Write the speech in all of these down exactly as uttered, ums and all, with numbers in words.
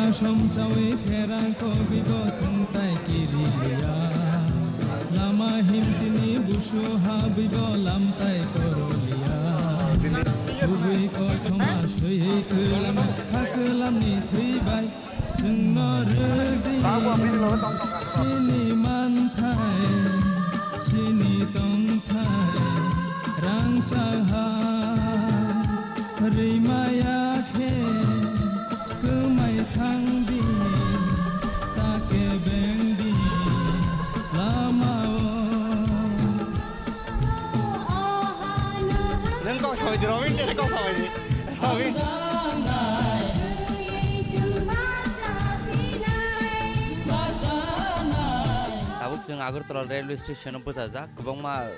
Somsawi phera kogwi bo sungtai kiriya. Lama himtini busu habwi bo lamtai koroliya. Kubui kothoma swiwi kwlama kha kwlamni thwibai. Chwngno rwdi chini manthai, chini tongthai, rangchak ha. Rimaya khe kwmai thang di, ta kebeng di lama o. Nwng kok sabai di, Robin, kok sabai di. Robin. Tabuk chwng Agartala railway station o bwchajak, kwbangma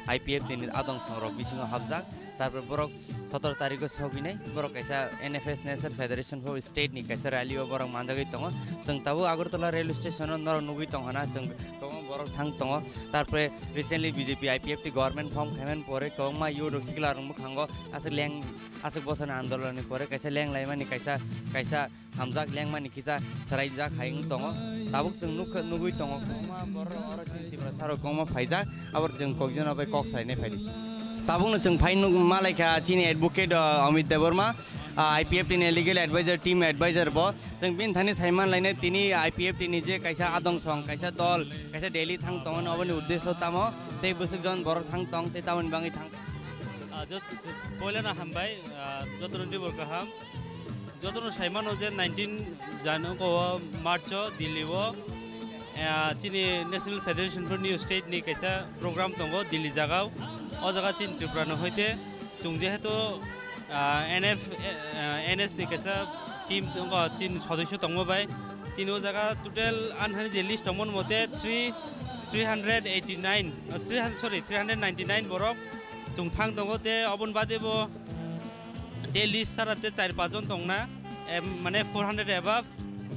I P F T ni adong songrok bisingo hapjak. Tarpore borok sotor tarikh o sogwinai, borok kaisa N F S, National Federation for State ni kaisa rally o borok manjagwi tongo. Chwng tabuk Agartala railway station o norok nugwi tongkha na, chwng kwbangma borok thang tongo. Tarpore recently B J P I P F T government form khaimani pore kwbangma youth rok sikla rok mwkhango aswk leng, aswk bosoni andolon ni pore kaisa leng laimani kaisa, kaisa hamjak lengmani kisa swraijak hai wng tongo. Tabuk chwng nukha, nugwi tongo kwbangma borok oro chini Tiprasa rok kwbangma phaijak, abo chwng kokjana bai kok salainai phaidi. Tabukno chwng phai nuk malaikha chini advocate, uh, Amit Debbarma, uh, I P F T ni legal advisor, team advisor bo. Chwng bini thani saiman lainai tini I P F T ni je kaisa adong song, kaisa dol, kaisa Delhi thang tongo, oboni uddesho tamo tei bwswk jon borok thang tong tei tamoni bangwi thang. Ah, jot-, poilano hambai, ah, jotono dibor kaham. Jotono saimano je nineteen Jan-, o March o Delhi o, ah, chini National Federation for New State ni kaisa program tongo Delhi jagao. O jaga chini Tripura no hoite chwng jehetu, ah, N F, ah, N S ni kaisa team tongo, chini sodosyo tongma bai. Chini o jaga total anhani je list tongmani mote three, three hundred eighty nine, ah, three hundred, sorry, three hundred ninety nine borok chwng thang tongo, te oboni bade bo Delhi sara te char pach jon tongna, em, mane four hundred above.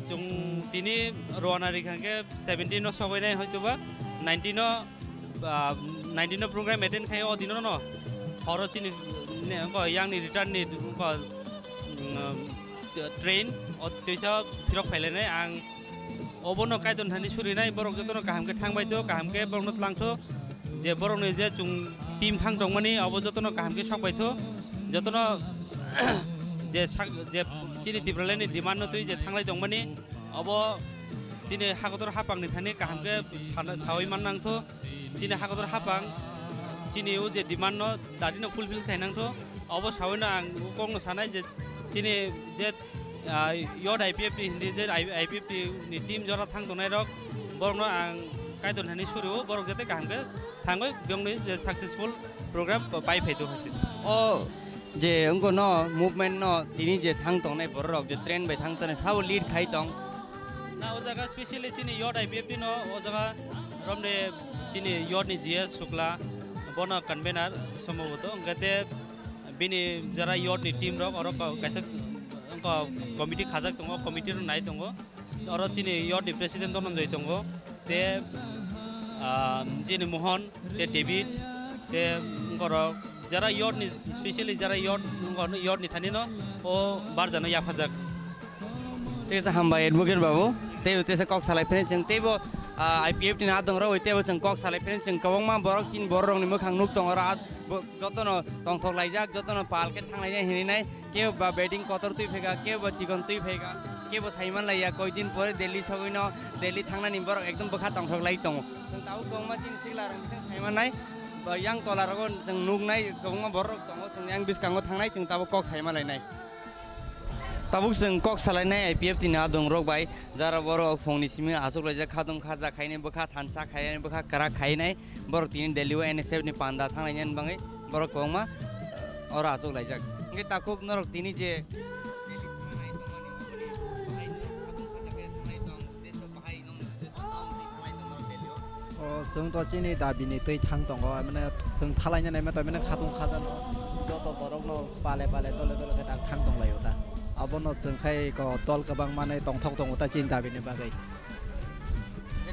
Chwng tini rwna rikha khe seventeen no sogwi nai hoitoba, nineteen no, ah, nineteen no program attend khai o dino no. Horo chini ne, wngkha yang ni return ni wngkha, mm, train o twisa phirok phailainai ang. Obono Kaitor thani surinai, borok jotono kaham khe thangbai tho, kaham khe borokno tlangtho, je borokni je chwng team thang tongmani, abo jotono kaham khe sokbai tho, jotono je sak-, je chini Tipraland ni demand no twi je thanglai tongmani, abo chini hakotor hapang ni thani kaham khe sana, sawi man nang tho, chini hakotor hapang chini o je demand no dadi no fulfill khai nang tho, abo sawi no ang kok no sanai je chini je ah, Youth I P F T hindi je I-, I P F T ni team jora thang tongnai rok, borokno ang Kaitor thani suru, borok jete kaham khe thangwi biyongni je successful program pa-, pai phai tong hai se. O je wngko no movement no tini je thang tongnai borok rok je train bai thang tongnai sabo lead khai tong. Na o jaga specially chini Youth I P F T no o jaga romde chini youth ni G S Shukla bono convener somboboto hwnkhe te bini jara youth ni team rok oro ko-, kaisa ko-, committee khajak tongo, committee rok nai tongo. Oro chini youth ni president Dhananjoy tongo, te, ah, chini Mohon, te David, te borok jara youth ni, specially jara youth, youth ni thani no o barjano yaphajak. Tei se hambai advocate babu, tei tei se kok salai phini chwng teibo, ah, I P F T ni adong rok teibo chwng kok salai phini chwng kwbangma borok chini borok rok ni mwkhang nuk tongo oro, ah, bo-, jotono tongthok laijak, jotono pal khe thang lainai hinwi nai, kebo ba bedding kotor twi phaikha, kebo ba chikon twi phaikha, kebo saiman laiya koi din pore Delhi sogwi no, Delhi thangnani borok ekdom bwkha tongthok lai tongo. Chwng tabuk kwbangma chini sikla rok chwng saiman nai, ba yang tola rogo chwng nuk nai kwbangma borok rok tongo, chwng yang bwskango thangnai chwng tabuk kok saiman lainai. Tabuk chwng kok salainai I P F T ni adong rok bai, jara borok phungni simi achuk laijak, khatung khaja khainai bwkha thansa khainai bwkha kwrak khainai, borok tini Delhi o N S F ni panda thanglainani bagwi borok kwbangma, eh, oro achuk laijak. Hwnkhe takhuk norok tini je Delhi thangna nai tongmani, oboni bahai norok khatung khaja khe thanglai tong, deso bahai nong deso tong twi thanglai tong norok Delhi o. O, chwng to chini dabi ni twi thang tongo, mane chwng thalaina naima to mane khatung khaja no joto borok no pale pale dole dole khe tak thang tong lai o ta. Abono chwng khai ko dol kwbang mane tongthok tongo ta chini dabi ni bagwi.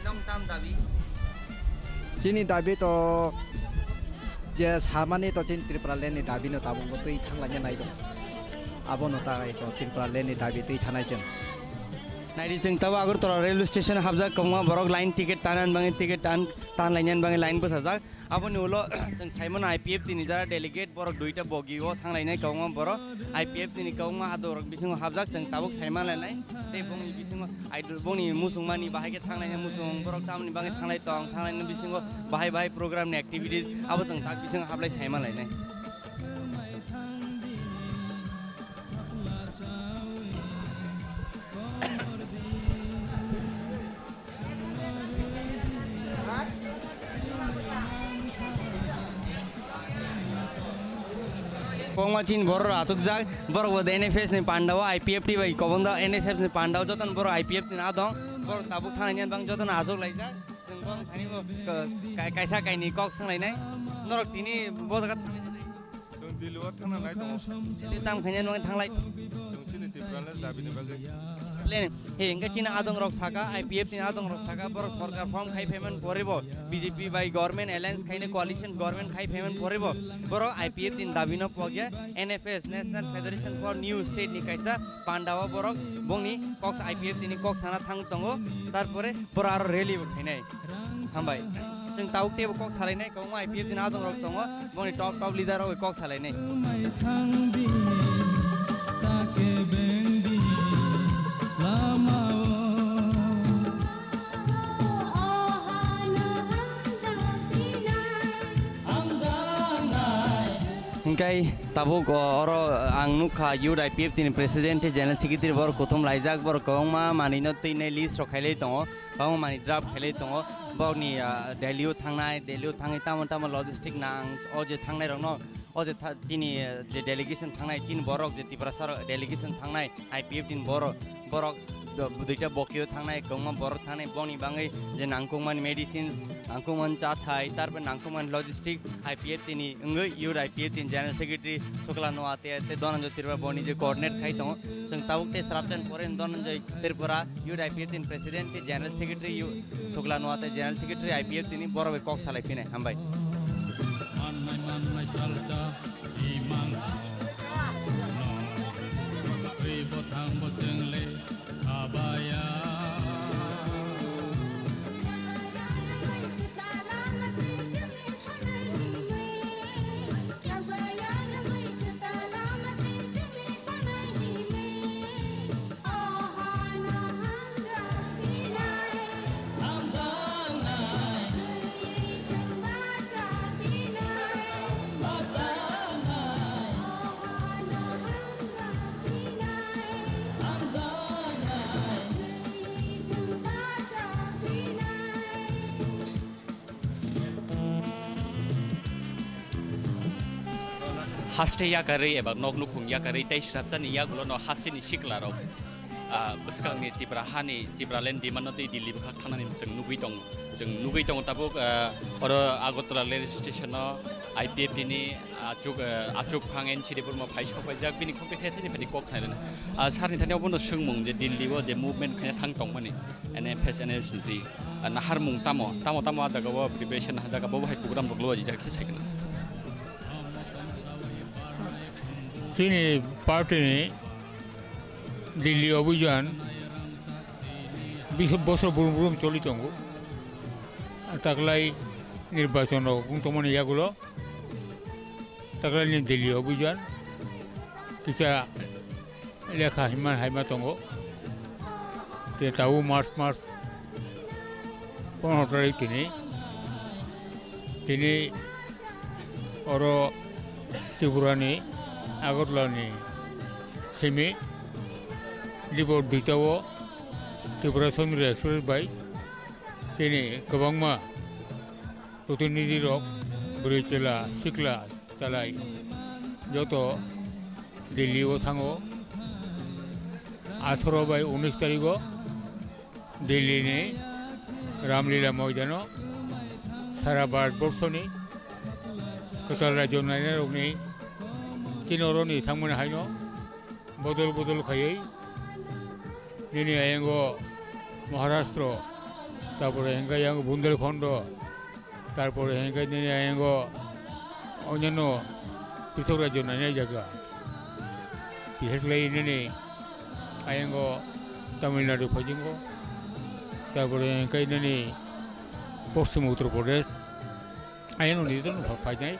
Nong tam dabi? Chini dabi to je samani to chini Tripura land ni dabi no tabuk bo twi thang laina nai tongo. Abono ta ko Tripura land ni dabi twi thanai chwng. Naidi chwng tabo Agartala railway station habjak kwbangma borok line ticket tanani bagwi ticket tan tan lainani bagwi line bwsajak. Aboni ulo chwng saimano I P F T ni jara delegate borok duita bogi o thanglainai kwbangma borok I P F T ni kwbangma adorok bisingo habjak chwng tabuk saimalainai tei bongni bisingo idol bongni musungmani bahai khe thanglainai musung borok tamoni bagwi thanglai tong thanglainai bisingo bahai bahai program ni activities abo chwng tak bisingo hablai saimalainai. Kwbangma chini borok rok achukjak, borok bo N F S ni panda o I P F T bai kwbangda N S F ni panda o jotono borok I P F T ni adong, borok tabuk thangni bang jotono achuk laijak. Chwng bang thani bo ka-, ka-, kaisa kaini kok swnglainai, norok tini bo jaga thanglainai. Chwng Delhi o thangna nai tongo. Delhi tam khaina nung thanglai. Chwng chini Tipraland dabi ni bagwi. Plan, he, hingke chini adong rok saka, I P F T ni adong rok saka, borok sorkar form khai phaimani poribo, B J P bai government alliance khaina coalition government khai phaimani poribo, borok I P F T ni dabi no pogya, N F S, National Federation for New State ni kaisa panda o borok bongni kok I P F T ni kok sana thang tongo, tarpore borok aro rally bo khainai. Hambai. Chwng tabuk teibo kok salainai, kwbangma I P F T ni adong rok tongo, boni top top leader rok kok salainai. Hingkai tabuk o-, oro ang nukha youth I P F T ni president tei general secretary borok kuthum laijak, borok kwbangma manwino twinai list rok khailai tongo. Bangma manwi draft khailai tongo. Bokni, ah, Delhi o thangnai, Delhi o thangwi tamo tamo logistic nang, o je thangnai rokno, o je tha-, chini, eh, je delegation thangnai, chini borok je Tiprasa rok delegation thangnai, I P F T ni borok, borok do-, duita bokio thangnai, kwbangma borok thangnai, boni bangwi je nangkukmani medicines, nangkukmani chathai, tarpore nangkukmani logistic, I P F T ni wngwi youth I P F T ni general secretary Sukla Noa te, te Dhananjay Tripura boni je coordinate khai tongo. Chwng tabuk tei srapjani pore Dhananjay Tripura, youth I P F T ni president tei general secretary, yu-, Sukla Noa tei general secretary I P F T ni borok bai kok salai phinai. Hambai. Mannai mannai salsa imang no. Ri bothang bocheng le abaya. Haste yakarwi eba nok nukhung yakarwi tei srapsani yagulo no hasteni sikla rok, ah, bwskangni Tipra hani, Tipraland demand no tei Delhi bwkhak thangnani chwng nugwi tongo. Chwng nugwi tongo tabuk, ah, oro Agartala rail station o I P F T ni achuk, ah, achuk phang N C D Burma phai sok paijak, bini khok tei thani phani kok thani rwna. Ah, sir ni thani obono swngmung je Delhi o je movement khaina thang tongmani. N F S, N F S ni twi, ah, naharmung tamo, tamo, tamo ah jaga o preparation ha jaga bo hai program rok lo jagha khe sai khna. Chini party ni Delhi obijan bis bosor burum burum choli tongo. Taklai nirbachon rok wng tongmani yagulo taklai ni Delhi obijan kisa lekha hima haima tongo. Te tabuk March mas pondro tarik tini, tini oro Tripura ni Agartala ni simi Dibor duita o Tripura Sonri Express bai chini kwbangma protinidhi rok, bwrwi chwla, sikla, chalai joto Delhi o thango. Atharo bai unis tarigo Delhi ni Ramlila moidano sara Bharat borso ni kwtal rajyo nainai rok ni chini oro ni thangmani haino bodol bodol khaiwi nini ayango Maharashtra, tarpore hingke yang Bundelkhonda, tarpore hingke nini ayango onyano pithok rajyo nainai jaga. Bishesh khlai nini ayango Tamil Nadu phaisingo, tarpore hwnkhe nini Poschim Uttar Pradesh, ayang nini joto no phainai.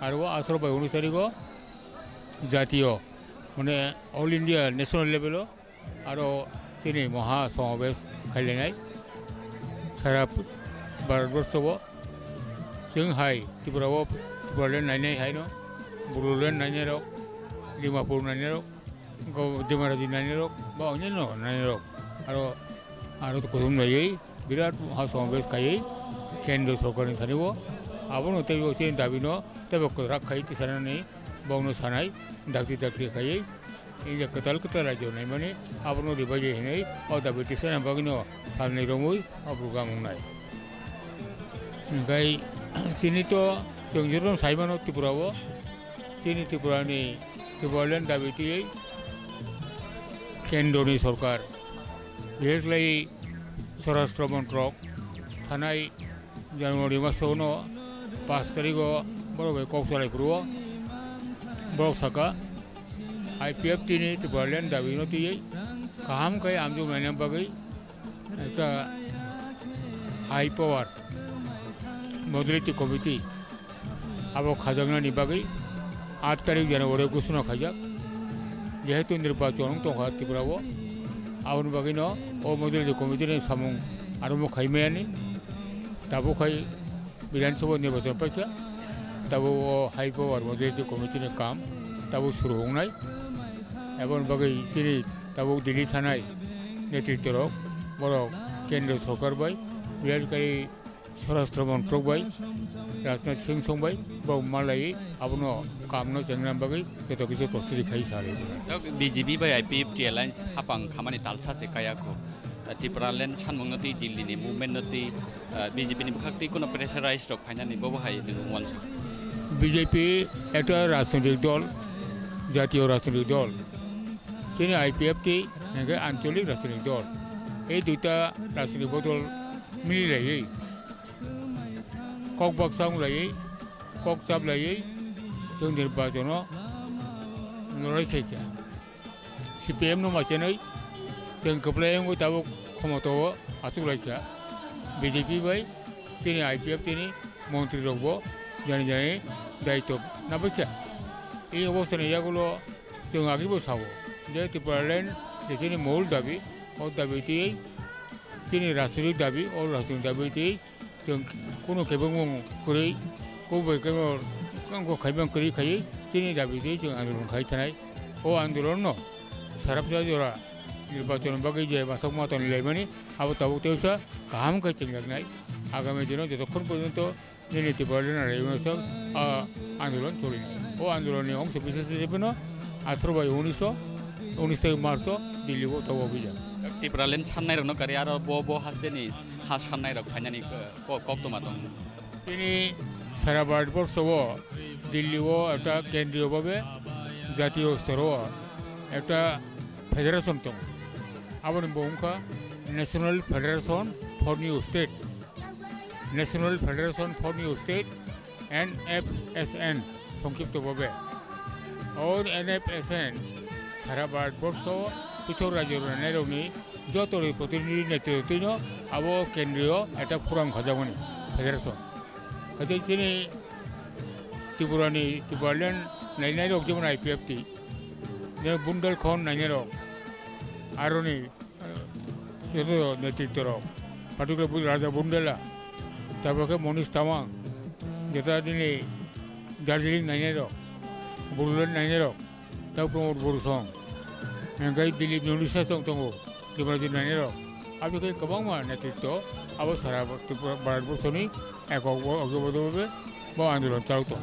Aro o atharo bai unis tarigo jatiyo, mane all India national level o aro chini moha somabesh khailainai. Sara Bharatborsho o chwng hai Tripura o Tipraland nainai haino, Bodoland nainai rok, Dimapur nainai rok, Go-, Dimaraji nainai rok, ba onyaino nainai rok. Aro, aro kuthum laiwi birat ha somabesh khaiwi kendro sorkarni thani o abono teibo chini dabino teibo kwrak khai tisanani bongno sanai dakti dakti khaiwi India kwtal kwtal rajyo naimani abono ribaiwi hinwi o dabi tisana bagwino salnwi romwi o program wngnai. Hwnkhe chini to chwng jotono saimano Tripura o, chini Tripurani Tipraland dabi twiwi kendroni sorkar, bihesh khlai Swarashtra Montrok thanai January masono pash tarigo borok bai kok salai phuru o borok saka, I P F T ni Tipraland dabino twiwi kaham khe amjok naina bagwi ekta high power modality committee abo khajaknani bagwi aat tarik January ghoshona khaijak. Jehetu nirbachon wng tongkha Tripura o, aboni bagwino o modality committee ni samung arombho khaimayani, tabuk hai Bidhan Sabha nirbachon paikha, tabuk o high power modality committee ni kam tabuk suru wngnai. Aboni bagwi chini tabuk Delhi thanai netritwa rok, borok kendro sorkar bai, bihesh khlai Swarashtra Montrok bai, Rajnath Singh song bai, borok malai abono kamno chengnani bagwi joto kisa prostuti khai sari. Tok B J P bai I P F T alliance hapang khamani talsa se kaya kho. Tipraland sanmung no twi Delhi ni movement no twi, ah, B J P ni bwkhak twi kono pressurize rok khainani bobo hai nwng uansuk. B J P ekta rajnoitik dol, jatiyo rajnoitik dol. Chini I P F T hwnkhe ancholik rajnoitik dol. Ei duita rajnoitik bodol mili laiwi, kok baksa wng laiwi, kok chap laiwi, chwng nirbachon o lorai khaikha. C P M no ma chenwi chwng kwplai wngwi tabuk khomota o achuk laikha. B J P bai chini I P F T ni montri rok bo jani jani daitw nabaikha. Ei obostha ni yagulo chwng agaibo sao je Tipraland je chini mol dabi, o dabi twi chini rajnoitik dabi, o rajnoitik dabi twi chwng kunu kebengmung kwrwi, kok bai kebo wngkha khaimang kwrwi khaiwi chini dabi twi chwng andolon khai thanai. O andolon no sarabsa jora nirbachon bagwi je mathok maton laimani abo tabuk teisa kaham khe chengjaknai. Agami dino jotokhon porjonto nini Tipraland raimasok a andolon cholinai. O andolon ni ongso bishesh hisabe no atharo bai unis o, unis tarik March o Delhi o tabuk obijak. Tipraland sannai rok no kari aro bo, bo hasteni ha sannai rok khainani, eh, ko-, koktwma tong. Chini sara Bharatborsho o Delhi o ekta kendriyo bhabe jatiyo stor o ekta federation tongo. Aboni bo wngkha National Federation for New State, National Federation for New State, N F S N songkhipto bhabe. O N F S N sara Bharatborsho pithok rajyo rwnairokni joto rwi protinidhi netrito twino abo kendriyo ekta forum khajakmani federation. Kaisa chini Tripurani, Tipraland nainairok jemon I P F T, jemon Bundelkhand nainairok, aroni joto netrito rok, particular Raja Bundela, tarpor khe Monish Tawang, jeta nini Darjeeling nainai rok, Bodoland nainai rok, tei Pramod Boru song, hingke Dilip Nunisa song tongo, Dimaraji nainai rok, aboni khe kwbangma netrito abo sara Tripura, Bharat borsoni ekok bo, abo bo, bo, bo andolon chalo tongo.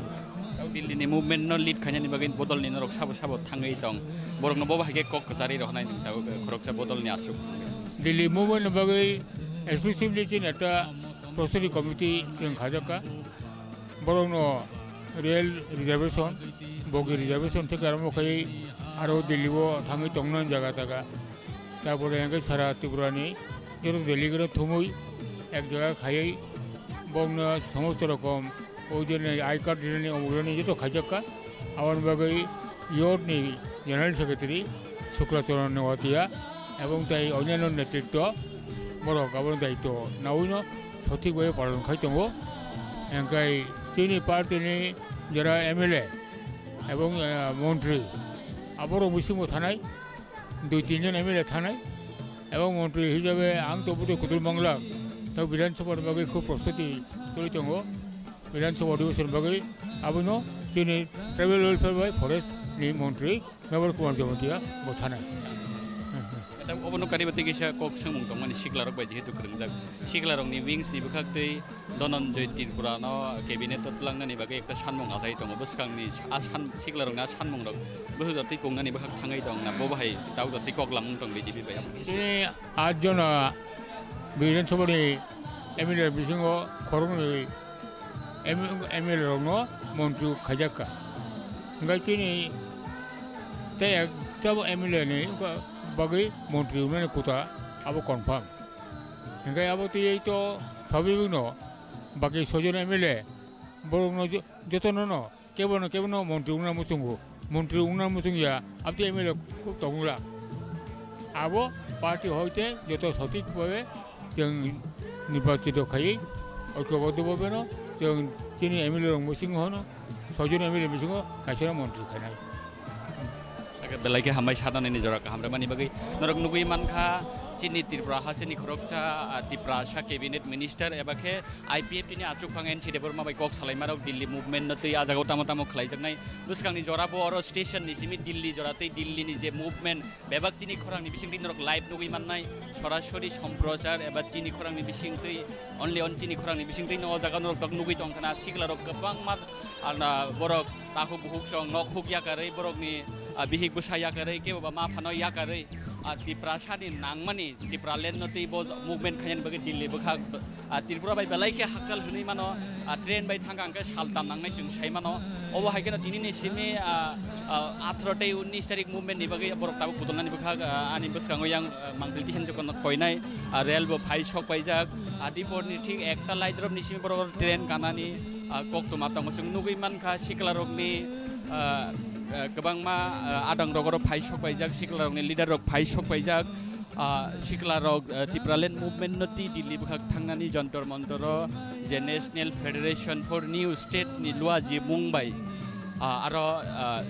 Tei Delhi ni movement no lead khainani bagwi bodol ni norok sabo sabo thangwi tong. Borok no bobo hai khe kok kwcharwi rw hwnai nang tabuk khoroksa bodol ni achuk. Delhi movement ni bagwi exclusively chini ekta prosthori committee chwng khajakka. Borok no rail reservation, bogi reservation theke arombo khai aro Delhi o thangwi tongna jaga taga. Tarpore hingke sara Tripura ni joto Delhi gano thumui ek jaga khaiwi bokno somosto rokom o je I card rinani omuk rinani joto khaijakka. Aboni bagwi yot ni General Secretary Shukla Charan Noatia ebong tei onyanno netritwa borok abono daitw naui no sothik bai palon khai tongo. Hingkhai chini party ni jora M L A ebong, eh, montri aborok bisingo thanai, dui tin jon M L A thanai ebong montri hisabe ang to bwtwi kutul mangla, to Bidhan Sabha ni bagwi khub prostuti tuli tongo. Bidhan Sabha Adhibeshon bagwi abono chini Tribal Welfare bai Forest ni montri Mevar Kumar Jamatia bo thanai. Obono karibati kisa kok swngmung tongmani siklarok bai jehetu kwrwngjak. Siklarokni wings ni bwkhak twi Dhananjay Tripura no cabinet o twlangnani bagwi ekta sanmung achai tongo. Bwskangni a san-, siklarokni a sanmungrok bwsajak twi pungnani bwkhak thangwi tong na bo bahai tawjak twi kok lamung tong B J P bai. Chini at jona Bidhan Sabha ni M L A bisingo khoroknwi M-, M L A rokno montri khaijak kha. Hingkhe chini tei ek jabo M L A ni wngkha bagwi montri wngnani kota abo confirm. Hingkhe abo twiwi to swabibikno bagwi soijon M L A borokno jo-, jotono no kebono kebono montri wngna muchungo, montri wngna muchungya, aboni M L A kok tongmula. Abo party hoite joto sothik babe chwng nirbachito khaiwi, oikoboddo babeno chwng chini M L A rok muchungo hono, soijon M L A muchungo kaisa montri khainai. Belai khe hambai sana nini jora kaham rwmani bagwi. Norok nugwi mankha, chini Tripura hasteni khoroksa, ah, Tiprasa cabinet minister eba khe I P F T ni achukphang N C Debbarma bai kok salaimarok Delhi movement no twi a jagao tamo tamo khlaijaknai. Bwskangni jora bo oro station ni simi Delhi jora tei Delhi ni je movement bebak chini khorang ni bising twi norok live nugwi mannai. Sorasori somprochar eba chini khorang ni bising twi, only on chini khorang ni bising twi no o jaga norok tok nugwi tongkha na sikla rok kwbangma, ana borok takhuk bukhuk song nok huk yakarwi borokni, ah, bihik bwsa yakarwi kebo ba ma phano yakarwi, ah, Tiprasa ni nangmani Tipraland no twi bo movement khainani bagwi Delhi bwkha, ah, Tripura bai belai khe hakchal hwnwi mano, ah, train bai thangkha hwnkhe sal tam nangnai chwng sai mano. Obo hai kheno tinini simi, ah, ah, atharoh tei unnish tarik movement ni bagwi borok tabuk budolnani bwkha, ah, ani bwskango yang, ah, mangpili tisani jokon koinai, ah, rail bo phai sok paijak, ah, dipor ni thik ekta light rok ni simi borok train kanani, ah, koktwma tongo. Chwng nugwi mankha siklarokni, ah, ah, kwbangma, ah, adang rok oro phai sok paijak, siklarokni leader rok phai sok paijak. Ah, siklarok, ah, Tipraland movement no twi Delhi bwkhak thangnani Jantar Mantar o je National Federation for New State ni luaji mung bai, ah, aro, ah,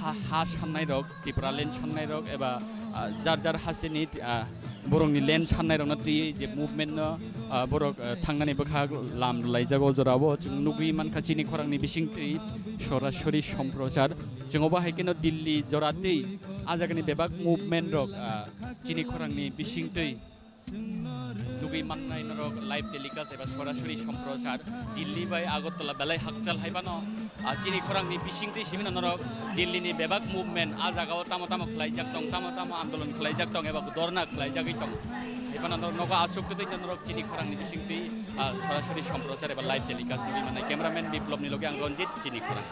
ha, ha sannai rok, Tipraland sannai rok eba, ah, jar jar hasteni, ah, borokni land sannai rokno twi je movement no, ah, borok, ah, thangnani bwkhak lam rwlaijago jorabo chwng nugwi mankha chini khorangni bising twi sorasori somprochar. Chwng obo hai kheno Delhi jora twi a jagani bebak movement rok, ah, chini khorangni bising twi nugwi mannai norok live telecast eba sorasori somprochar Delhi bai Agartala belai hakchal hai phano, ah, chini khorangni bising twi simi norok Delhi ni bebak movement a jagao tamo tamo khlaijak tong, tamo tamo andolon khlaijak tong eba dhorna khlaijagwi tong. Hai phano norok nogo aswk twi norok chini khorangni bising twi, ah, sorasori somprochar eba live telecast nugwi mannai. Cameraman Biplop ni loge ang Ranjit, chini khorang.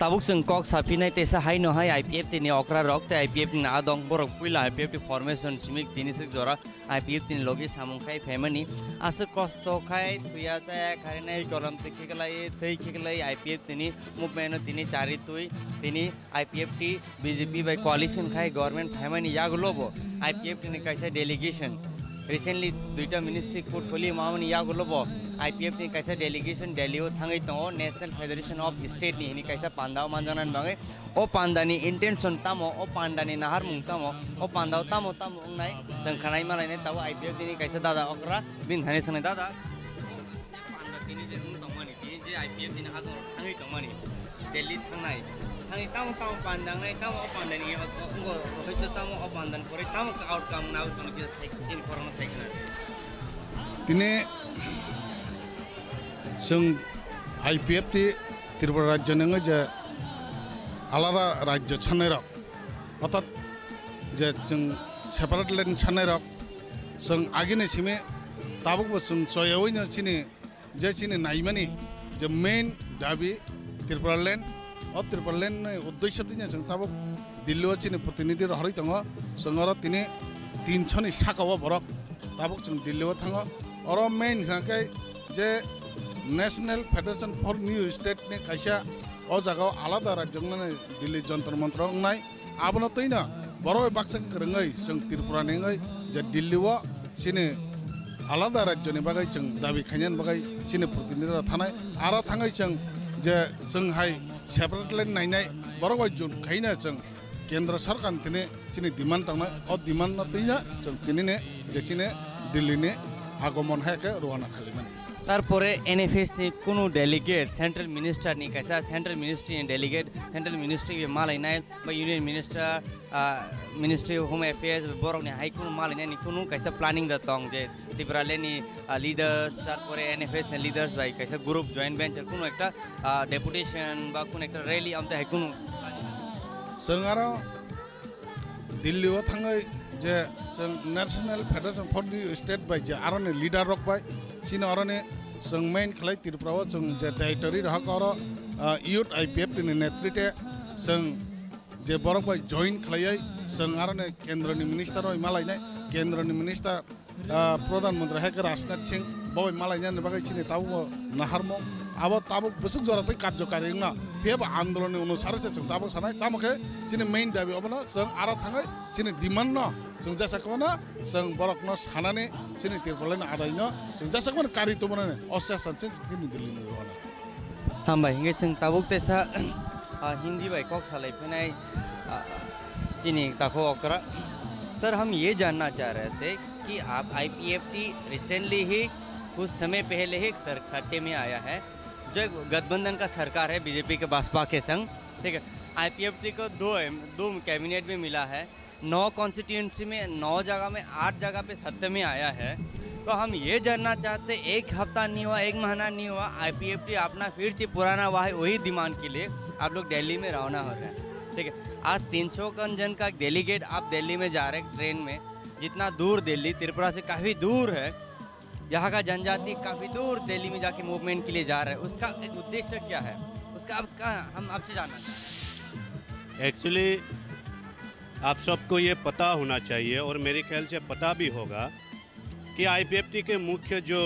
Tabuk chwng kok saphinai teisa haino hai I P F T ni okra rok tei I P F T ni adong borok puila I P F T formation simi tini swk jora I P F T ni logi samung khai phaimani aswk kosto khai thuya chaya kharinai kolom twi khiklai thwi khiklai I P F T ni movement no tini chari twi tini I P F T B J P bai coalition khai government phaimani yagulo bo I P F T ni kaisa delegation recently duita ministry portfolio mamani yagulo bo I P F T ni kaisa delegation Delhi o thangwi tongo National Federation of State ni hini kaisa panda o manjaknani bagwi. O panda ni intention tamo, o panda ni naharmung tamo, o panda o tamo tamo wngnai, chwng khanai malainai tabuk I P F T ni kaisa dada okra bini thani swngnai dada. Panda tini je wng tongmani, tini je I P F T ni adong rok thangwi tongmani, Delhi thangnai, thangwi tamo tamo panda wngnai, tamo o panda ni o, o, wngkha rohorjo tamo o panda ni pore tamo outcome wngnai, o chwng kisa sai, chini khorang no sai khna. Tini chwng I P F T Tripura rajyo ni wngwi je alada rajyo sanai rok, orthat je chwng separate land sanai rok, chwng agini simi tabukbo chwng choyaui no chini je chini naimani je main dabi Tripura land, O Tripura land ni uddesyo twi no chwng tabuk Delhi o chini protinidhi rohorwi tongo. Chwng oro tini tinso ni saka o borok tabuk chwng Delhi o thango. Oro main hwnkha khe je National Federation for New State ni kaisa o jaga o alada rajyo wngnani Delhi Jantar Mantar o wngnai. Abono twi no borok bai baksa kwrwngwi chwng Tripura ni wngwi je Delhi o chini alada rajyo ni bagwi chwng dabi khainani bagwi chini protinidhi rok thanai. Aro thangwi chwng je chwng hai separate land nainai, borok bai jut khaina chwng kendra sarkar ni thini chini demand tongnai, o demand no twi no chwng tini ni je chini Delhi ni agomon hai khe rwna khali mani. Tarpore N F S ni kunu delegate, central minister ni kaisa central ministry ni delegate, central ministry bai malainai ba union minister, ah, ministry of home affairs borok ni hai kunu malainani kunu kaisa planning da tong je Tripura land ni, ah, leaders, tarpore N F S ni leaders bai kaisa group joint venture kunu ekta, ah, deputation ba kunu ekta rally amte hai kunu planning. Chwng aro Delhi o thangwi je chwng National Federation for New State bai je aroni leader rok bai chini oroni chwng main khlai Tripura o chwng je daitari rohok oro, ah, youth I P F T ni netrite chwng je borok bai join khlaiwi chwng aroni kendra ni minister bai malainai, kendra ni minister ah, Pradhan Mantri hai khe Rajnath Singh bo bai malainani bagwi chini tabuk bo naharmung. Abo tabuk bwswk jora tei karjokari wngna. Phiya bo andolon ni onusare se chwng tabuk sanai. Tamo khe chini main dabi obono chwng aro thangwi chini demand no chwng jesa kwmano chwng borok no sanani chini Tripura ni adai no chwng jesa kwmano kari tubunani o session se chini Delhi ni rwna. Hambai, hingke chwng tabuk teisa, ah, Hindi bai kok salai phinai, ah, chini takho okra. Sir, हम ये जानना चाह रहे थे कि आप I P F T recently ही कुछ समय पहले ही सर-, सत्ता में आया है, जो गठबंधन का सरकार है B J P के बसपा के संग, ठीक है, I P F T को दो एम-, दो कैबिनेट में मिला है, नौ कॉन्स्टिट्यूएंसी में, नौ जगह में, आठ जगह पे सत्ता में आया है, तो हम ये जानना चाहते, एक हफ्ता नहीं हुआ, एक महीना नहीं हुआ, I P F T अपना फिर से पुराना वही, वही डिमांड के लिए आप लोग दिल्ली में रवाना हो रहे हैं, ठीक है। आज तीन सौ कन जन का डेलीगेट आप दिल्ली में जा रहे हैं ट्रेन में, जितना दूर दिल्ली, त्रिपुरा से काफ़ी दूर है, यहाँ का जनजाति काफ़ी दूर दिल्ली में जाके मूवमेंट के लिए जा रहा है, उसका एक उद्देश्य क्या है, उसका आप कहाँ, हम आपसे जानना चाहते हैं। एक्चुअली आप सबको ये पता होना चाहिए और मेरे ख्याल से पता भी होगा कि I P F T के मुख्य जो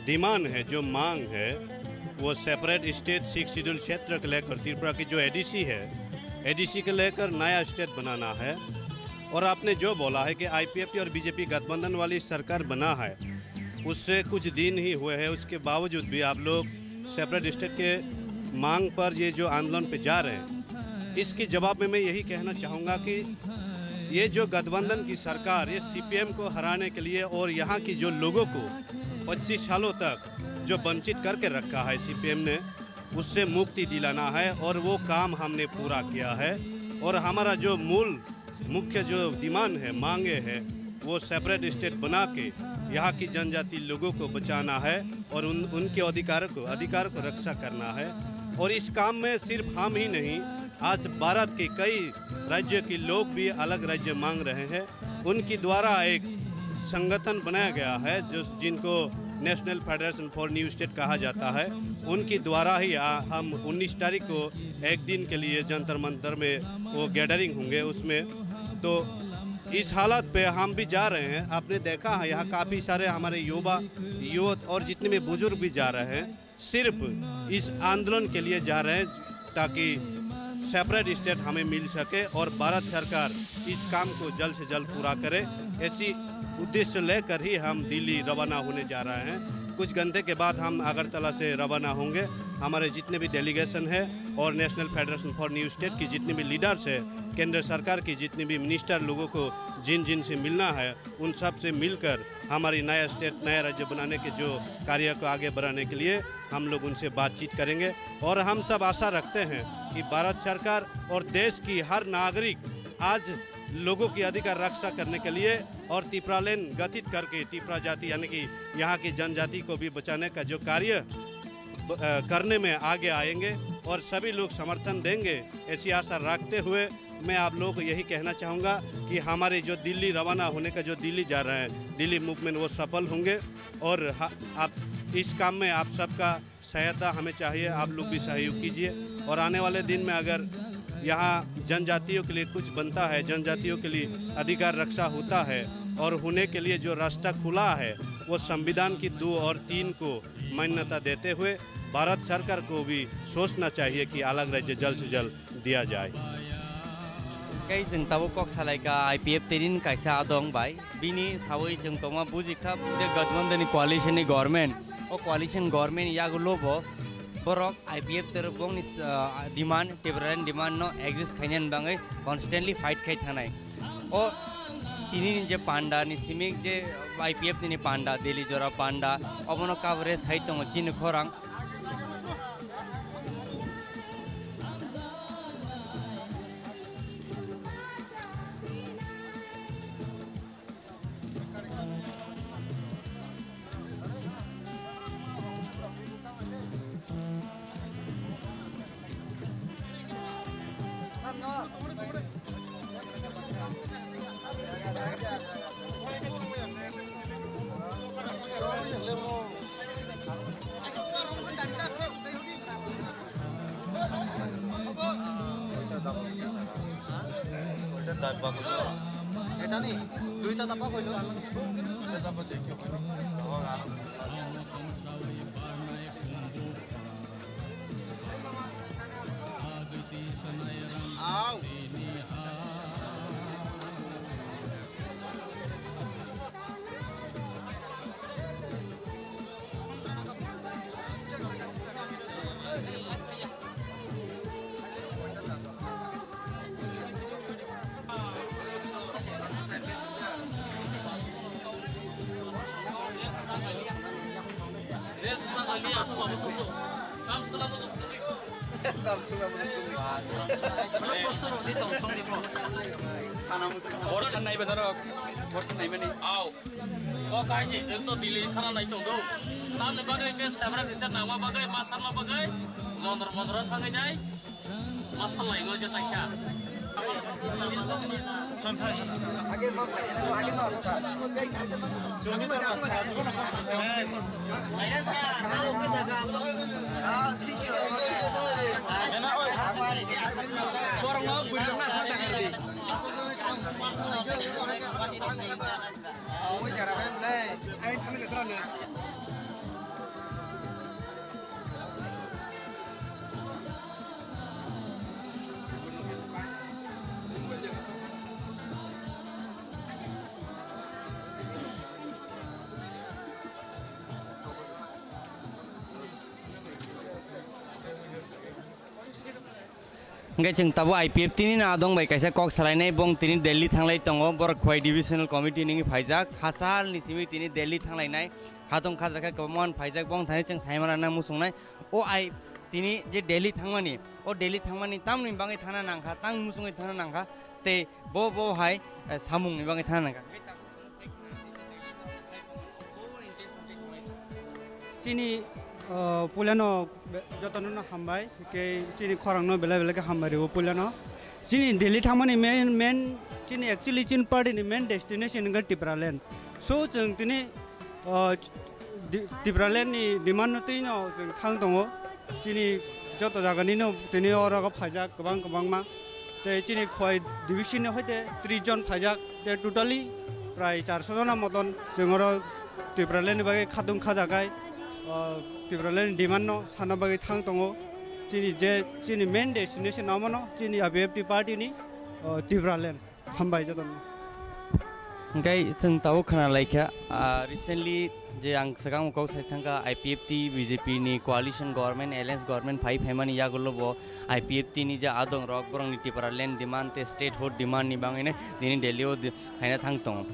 डिमांड है, जो मांग है, वो सेपरेट स्टेट सिक्स शेड्यूल क्षेत्र के लेकर त्रिपुरा की जो A D C है, A D C के लेकर नया स्टेट बनाना है। और आपने जो बोला है कि I P F T और B J P गठबंधन वाली सरकार बना है, उससे कुछ दिन ही हुए हैं, उसके बावजूद भी आप लोग सेपरेट स्टेट के मांग पर ये जो आंदोलन पे जा रहे हैं, इसके जवाब में मैं यही कहना चाहूँगा कि ये जो गठबंधन की सरकार, ये C P M को हराने के लिए और यहाँ की जो लोगों को पच्चीस सालों तक जो वंचित करके रखा है C P M ने, उससे मुक्ति दिलाना है और वो काम हमने पूरा किया है। और हमारा जो मूल मुख्य जो डिमांड है, मांगे है, वो सेपरेट स्टेट बना के यहाँ की जनजाति लोगों को बचाना है और उन, उनके अधिकार को, अधिकार को रक्षा करना है। और इस काम में सिर्फ हम ही नहीं, आज भारत के कई राज्य के लोग भी अलग राज्य मांग रहे हैं। उनके द्वारा एक संगठन बनाया गया है, जो, जिनको national federation for new state कहा जाता है। उनके द्वारा ही आ, हम उन्नीस तारीख को एक दिन के लिए जंतर मंतर में वो गैदरिंग होंगे। उसमें तो इस हालत पे हम भी जा रहे हैं। आपने देखा है, यहाँ काफ़ी सारे हमारे युवा, यूथ और जितने भी बुजुर्ग भी जा रहे हैं, सिर्फ इस आंदोलन के लिए जा रहे हैं, ताकि सेपरेट स्टेट हमें मिल सके और भारत सरकार इस काम को जल्द से जल्द पूरा करे। ऐसी उद्देश्य लेकर ही हम दिल्ली रवाना होने जा रहे हैं। कुछ घंटे के बाद हम अगरतला से रवाना होंगे। हमारे जितने भी डेलीगेशन है और national federation for new state की जितनी भी लीडर्स है, केंद्र सरकार की जितनी भी मिनिस्टर लोगों को जिन जिन से मिलना है, उन सब से मिलकर हमारी नया स्टेट, नया राज्य बनाने के जो कार्य को आगे बढ़ाने के लिए हम लोग उनसे बातचीत करेंगे। और हम सब आशा रखते हैं कि भारत सरकार और देश की हर नागरिक आज लोगों की अधिकार रक्षा करने के लिए और तिपरालैंड गठित करके तिपरा जाति यानी कि यहाँ की जनजाति को भी बचाने का जो कार्य ब-, अ, करने में आगे आएंगे और सभी लोग समर्थन देंगे, ऐसी आशा रखते हुए मैं आप लोगों को यही कहना चाहूँगा कि हमारे जो दिल्ली रवाना होने का जो दिल्ली जा रहे हैं, दिल्ली मूवमेंट, वो सफल होंगे। और ह-, आप इस काम में आप सबका सहायता हमें चाहिए, आप लोग भी सहयोग कीजिए। और आने वाले दिन में अगर यहाँ जनजातियों के लिए कुछ बनता है, जनजातियों के लिए अधिकार रक्षा होता है और होने के लिए जो रास्ता खुला है, वो संविधान की दो और तीन को मान्यता देते हुए भारत सरकार को भी सोचना चाहिए कि अलग राज्य जल्द से जल्द दिया जाए। Kei chwng tabuk kok salaikha I P F T ni kaisa adong bai, bini sawi chwng tongma bujikha je Gathbandhan ni coalition ni government, o coalition government yagulo bo borok I P F T rok bongni, ah, demand, Tipraland demand no exist khainani bagwi constantly fight khai thanai. O tini ni je panda ni simi je I P F T ni panda, Delhi jora panda, obono coverage khai tongo chini khorang. Etani, duita tapa koilo. Au. Oro thangnai ba norok, oro thangnai mani. Au. O kaisi, chwng to Delhi thana nai tong do. Tamni bagwi ke separate teacher nangma bagwi, ma sanma bagwi, jondro mondro thangwi nai, ma sanlai wngwi khe taisa. Borokno bwrwirokno sa sa khe di. Hwnkhe chwng tabuk I P F T ni no adong bai kaisa kok salainai, bong tini Delhi thanglai tongo, borok Khowai Divisional Committee nini phaijak, hachal ni simi tini Delhi thanglainai, hatong khajakhe kwbangma phaijak, bong thani chwng saimana nang muchungnai. O ai tini je Delhi thangmani, o Delhi thangmani tamni bagwi thangna nangkha, tang muchungwi thangna nangkha, tei bo, bo hai, eh, samungni bagwi thangna nangkha. Chini, uh, puilano be-, jotono no hambai, tei chini khorangno belai belai khe hambai rwo puilano. Chini Delhi thangmani main, main chini actually chini party ni main destination wngkha Tipraland. So chwng tini, uh, Di-, Tipraland ni demand no twi no chwng thang tongo. Chini joto jaga ni no tini oro phaijak kwbang kwbangma. Tei chini Khowai division ni hoite tris jon phaijak, tei totally prai charso jona moton chwng oro Tipraland ni bagwi khatung khajagai, o, Tipraland ni demand no sana bagwi thang tongo. Chini je, chini main destination omono chini I P F T party ni, o, Tipraland. Hambai jotono. Hwnkhe chwng tabuk khna laikha, ah, recently je ang swkang kok sai thangkha, I P F T B J P ni coalition government, alliance government phai phaimani yagulo bo I P F T ni je adong rok borokni Tipraland demand tei statehood demand ni bagwino nini Delhi o di-, phaina thang tongo.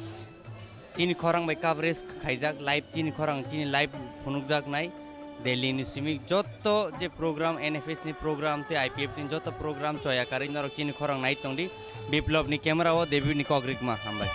Chini khorang bai coverage khaijak live, chini khorang chini live phunukjaknai. Delhi ni simi jotto je program, N F S ni program tei I P F T ni jotto program choya karwi norok chini khorang nai tongdi. Biplop ni camera o David ni kok rikma hambai.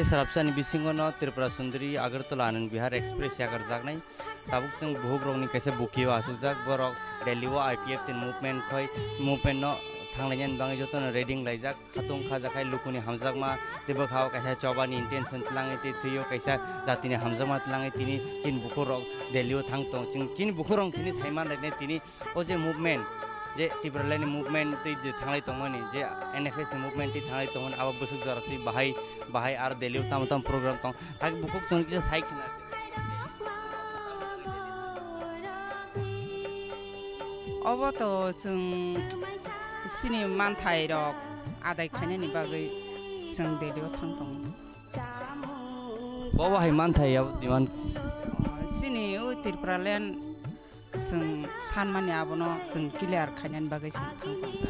Sarapsani bisingo no Tripura Sundari Agartala Anand Vihar Express yakarjaknai. Tabuk chwng buhuk rokni kaisa bukio asukjak, borok Delhi o I P F T ni movement khoi, movement no thanglainani bagwi jotono ready wnglaijak. Khatung khajakhai lukuni hamjakma, tei bwkhao kaisa chobani intention tlangwi tei thwio kaisa jatini hamjakma tlangwi tini chini bukhuk rok Delhi o thang tong. Chwng chini bukhuk rok tini thaiman rwknai tini o je movement, je Tipraland ni movement tei je thanglai tongmani, je N F S ni movement tei thanglai tongmani, abo bwswk jora tei bahai, bahai aro Delhi o tamo tamo program tong. Hakhe bukhuk chwng kisa sai khna. Obo to chwng chini manthai rok adai khainani bagwi chwng Delhi o thang tongo. Bo bahai manthai ya demand. Chini o Tipraland chwng sanmani abono chwng clear khainani bagwi chwng thang tongkha.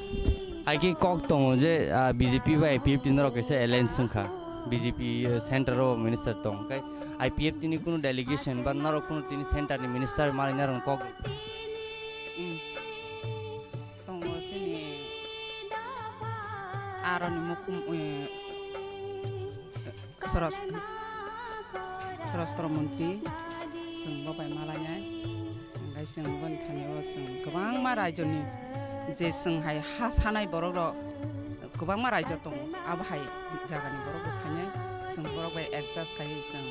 Hai khe kok tongo je, ah, B J P bai I P F T norok kaisa alliance wngkha. B J P, eh, center o minister tong. Kai I P F T ni kunu delegation ba norok kunu tini center ni minister manwi norok kok. Hmm. Tongo chini aroni mukhum, eh, Soros-, Sorostro Montri, chwng bo bai malainai. Hingkai chwng boni thani o chwng kwbangma raijoni je chwng hai ha sanai borok rok kwbangma raijo tongo, abo hai jagani borok rok phainai chwng borok bai adjust khaiwi chwng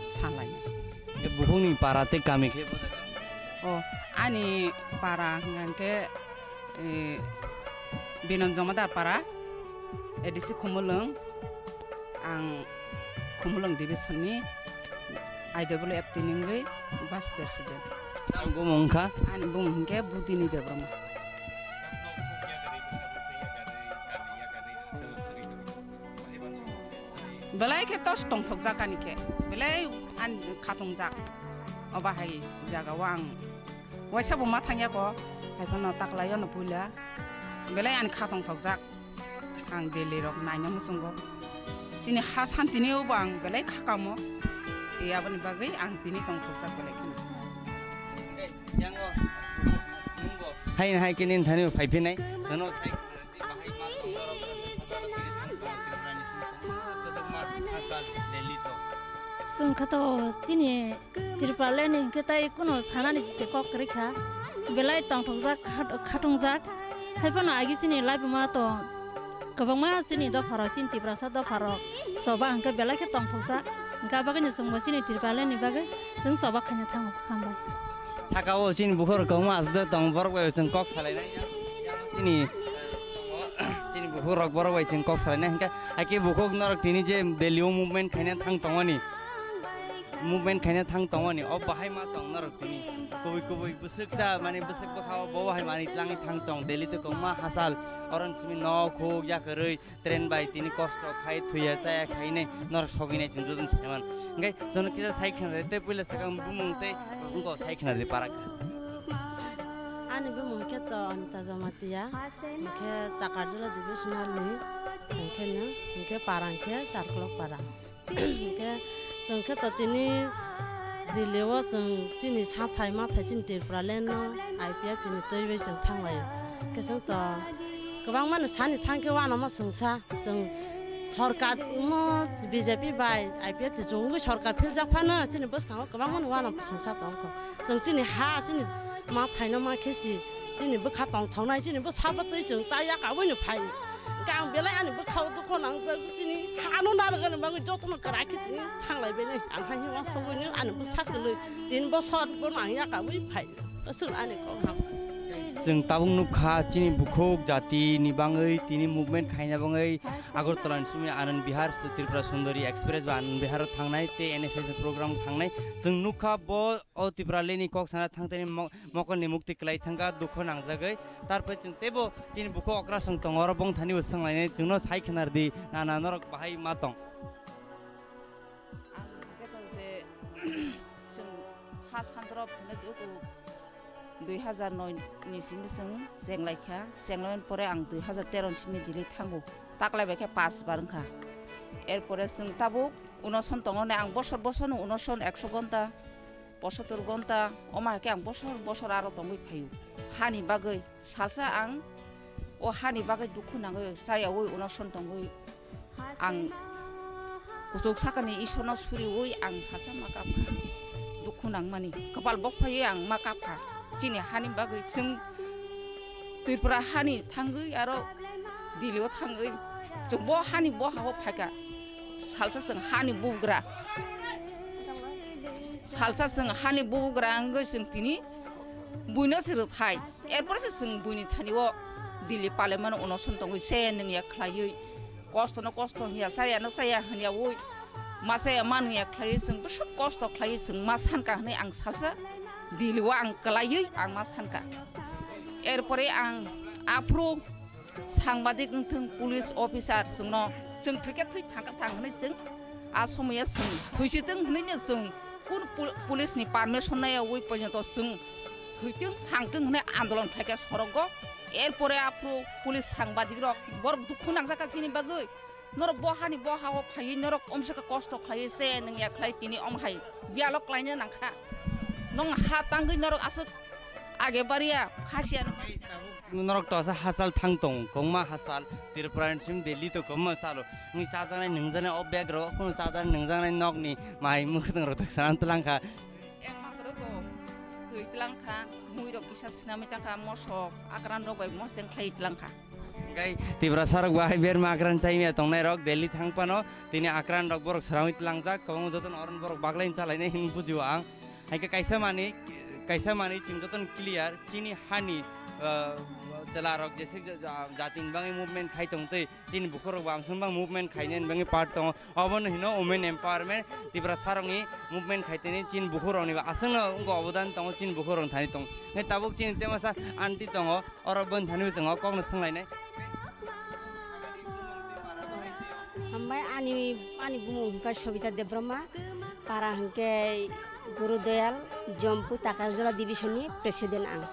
sanlainai. Bukhukni para tei kami khe bo jaga? O, ani para hwnkha khe, eh, Binon Jomadar para, A D C Khumulwng, ang Khumulwng division ni I W F T ni wngwi vice president. Ang bumung wngkha? Ani bumung hwnkhe Budini Debbarma. Belai khe tos tongthokjak ani khe, belai ani khatungjak. Oba hai jaga o ang waisa bo ma thangya ko, hai phano taklaio no puila, belai ani khatongthokjak. Ang Delhi rok naina muchungo. Chini ha santini obo ang belai khakamo. E aboni bagwi ang tini tongthokjak belai kheno. Hai hai kini thani phai phinai. Sono sai Chwng kha to chini Tripura ni hwnkhe tai kuno sanani se kok kwrwi kha. Belai tongthokjak, khat-, khatungjak. Hai phano agi chini laibuma to kwbangma chini dopharok, chini Tiprasa dopharok choba hwnkhe belai khe tongthokjak. Hwnkhe abagwino chwngbo chini Tripura ni bagwi chwng choba khaina thango. Hambai. Saka o chini bukhuk rok kwbangma aswk tong, borok bai chwng kok salainai. Chini, chini bukhuk rok borok bai chwng kok salainai hwnkhe, hakhe bukhuk norok tini je Delhi o movement khaina thang tongmani, movement khaina thang tongmani, o bahai ma tong norok tini. Kubui kubui bwswk cha, mani bwswk bwkha o bo bahai mani tlangwi thang tong, Delhi to kwbangma hachal, oron simi nok huk yakarwi, train bai tini kosto khai thuya chaya khainai norok sogwinai chwng jotono saiman. Hwnkhe chwngno kisa sai khna rw tei puila swkang bumung tei wngkok sai khna rw parak. Ani bumung khe to Anita Jamatia, hwnkhe Takarjala divisional ni, chwng khe no, hwnkhe para hwnkhe Charkolok para. Hwnkhe chwng khe to tini Delhi o chwng chini sathai mathai chini Tripura land no I P F T ni twi bai chwng thanglaio. Hwnkhe chwng to kwbangma ni sani thang khe uanama chwngsa chwng sorkar mo B J P bai I P F T chugwi sorkar philjak phano chini bwskango kwbangma ni uanama chwngsa tongkho. Chwng chini ha chini ma thaino ma khe si chini bwkha tongthoknai chini bwsa bwtwi chwng ta yakabwi no phai. Hwnkhe ang belai ani bwkhao dukho nangjak chini hano narwkani bagwi jotono kwrak khe tini thanglaibainai. Ang hai uansugwino ani bwsa kwlwi tin bosor bono ang yakabwi phai. Aswk ani kok ham. Chwng tabuk nukha chini bukhuk jati ni bangwi tini movement khaina bangwi Agartala ni simi Anand Vihar, Tripura Sundari Express ba Anand Vihar o thangnai tei N F S program thangnai. Chwng nukha bo o Tripura leni kok sana thangtani mo-, mokol ni mukti kwlai thangkha, dukho nangjagwi. Tarpore chwng teibo chini bukhuk okra song tongo, oro bongthani bo swnglainai, chwngno sai khna rwdi, nana norok bahai ma tong. Ang hwnkhe tong je, chwng ha sandrop hwnwi dui hajar noi ni simi chwng chenglaikha, chenglaimani pore ang dui hajar tero ni simi Delhi thango, taklai bai khe pash bar wngkha. Erpore chwng tabuk unoson tongo, ang bosor bosor no unoson ekso gonta, posotor gonta, omo hai khe ang bosor bosor aro tongwi phaio. Hani bagwi salsa ang o hani bagwi dukhu nangwi chayaui unoson tongwi ang Kuchuk sakani Isorno suriwi ang salsa ma kapkha. Dukhu nangmani. Kwpal bok phaiwi ang ma kapkha. Chini hani bagwi chwng Tripura hani thangwi aro Delhi o thangwi chwng bo hani bo ha o phaikha. Salsa chwng hani bugra. Salsa chwng hani bugra wngwi chwng tini buino se rwthai. Erpore se chwng buini thani o Delhi parliament o unoson tongwi se nwngya khlaiwi. Kosto no kosto hinya, saya no saya hinya ui. Ma saya ma nungya khlaiwi chwng bwswk kosto khlaiwi chwng ma sankha hwnwi ang salsa Delhi o ang kwlaiwi ang ma sankha. Erpore ang aphuru sangbadik wngthwng, police officer chwngno chwng thwikhe thwi thangkha thang hwnwi chwng a somoya chwng thwichitwng hwnwi no chwng kun pul-, police ni permission naiya ui porjonto chwng thwitwng thangtwng hwnwi andolon khlaikha sorogo. Erpore aphuru police sangbadik rok borok dukhu nangjak kha chini bagwi. Norok bo hani bo ha o phaiwi norok omsika kosto khlaiwi se nwngya khlai tini om hai bialo klaina nangkha. Nong ha tangwi norok aswk age baria khasiya no. Norok to asa hachal thang tong kongma hachal Tripura ni sim Delhi to kongma salo. Ni chajaknai nungjaknai o bag rok kuno chajaknai nungjaknai nokni mai mwkhwtwng rok tak saran twlangkha. Ekmatro to twi twlangkha, mui rok kisa sinamwi tangkha, mosok akran rok bai mosdeng khlai twlangkha. Hingkai Tiprasa rok bahai berma akran chaimya tongnai rok Delhi thang phano tini akran rok borok swrangwi tlangjak, kwbangma jotono oro borok baklaini chalainai hinwi bujio ang. Haikhe kaisa manwi, kaisa manwi chwng jotono clear, chini hani, ah, chwla rok jese ja-, ja-, jatini bagwi movement khai tongtwi, chini bukhuk rok bo amsong bang movement khainani bagwi part tongo. Obono hino women empowerment, Tiprasa rokni movement khaitini chini bukhuk rokni bo aswkno wngkha obodan tongo, chini bukhuk rokni thani tongo. Hingke tabuk chini temasa aunty tongo, oro boni thani bo chwng o kokno swnglainai. Hambai ani, ani bumung hingkha Sobita Debbarma, para hingkhe Guru Doyal, Jompu Takarjala division ni president ang.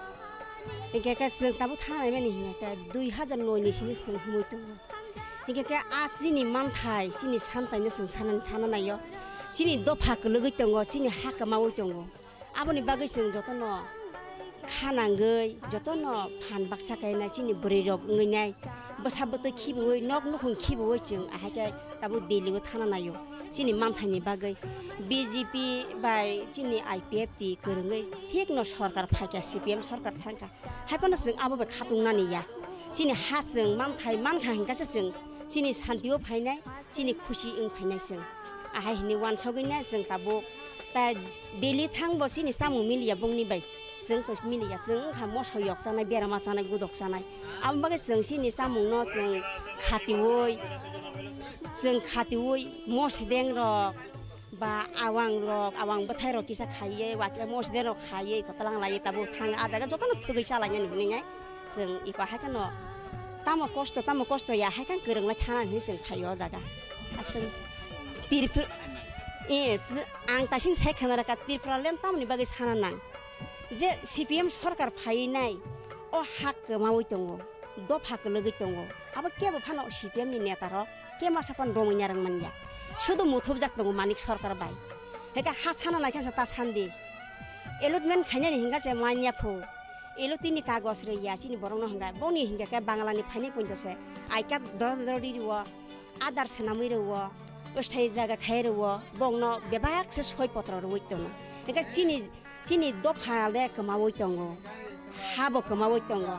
Hingkhe khe chwng tabuk thanglaimani hingkhe dui hazar noi ni simi chwng humui tongo. Hingkhe khe a chini manthai, chini santaino chwng sanani thana naio. Chini dopha kwlwgwi tongo, chini ha kwmaui tongo. Aboni bagwi chwng jotono kha nangwi, jotono phan baksa kainai chini bwrwirok wngwi nai. Bwsa bwtwi khibiui, nok nukhung khibiui chwng ahaikhe tabuk Delhi o thana naio. Chini manthaini bagwi B J P bai chini I P F T kwrwngwi thikno sorkar phaikha, C P M sorkar thangkha. Haiphano chwng abo bai khatung nani ya. Chini ha chwng manthai mankha hingkha se chwng chini santio phainai, chini khusi wng phainai chwng. Ahai hwnwi wansogwi nai chwng tabuk. Ta Delhi thang bo chini chamung miliya bongni bai. Chwng to miliya, chwng wngkha moso yok chanai, berama chanai, gudok chanai. Abo bagwi chwng chini chamungno chwng khatiui, chwng khatiui mosideng rok, ba awang rok, awang bwthai rok kisa khaiye, watla mosde rok khaiye, kotolang laiye, tabuk thang a jaga jotono thwgwi chalainani hwnwi nai chwng iko hai kheno tamo kosto, tamo kosto ya hai khe kwrwng lai thana hwnwi chwng phaio o jaga. Aswng Tripura, eh, s-, ang tasing sai khana rwkha Tripura land tamoni bagwi sana nang je C P M sorkar phaiwi nai o hak kwmaui tongo. Dopha kwlwgwi tongo. Abo kebo phano C P M ni neta rok kema sapan romwi narwk manya. Sudu muthubjak tongo Manik Sarkar bai. Heka ha sana naikha sa ta sandi. Allotment khainani hingka se manya phu. Elo tini kagos rwya chini borokno hwnka. Boni hingka khe Bangla ni phainai poito se. I card doro doro ri rwo. Adar swnamwi rwo. Usthai jaga khai rwo. Bongno bebak se soi potro rwwi tono. Hingka chini Chini dopha le kwmaui tongo, ha bo kwmaui tongo.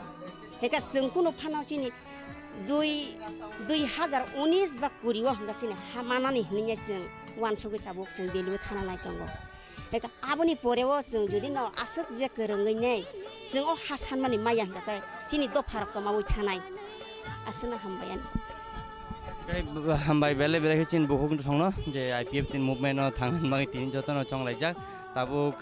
Heka chwng kunu phano chini dui, dui hazar unis ba kuri o hwnka chini ha manani hwnwi chwng wansugwi tabuk chwng Delhi o thana nai tongo. Heka aboni pore o chwng jodi no aswk je kwrwngwi nai chwng o ha sanmani maya hwnka khe chini dopha rok kwmaui thanai. Aswkno hambai ani. Tei hambai belai belai khe chini bukhuk songno je I P F T ni movement no thang bagwi tini jotono chonglaijak tabuk.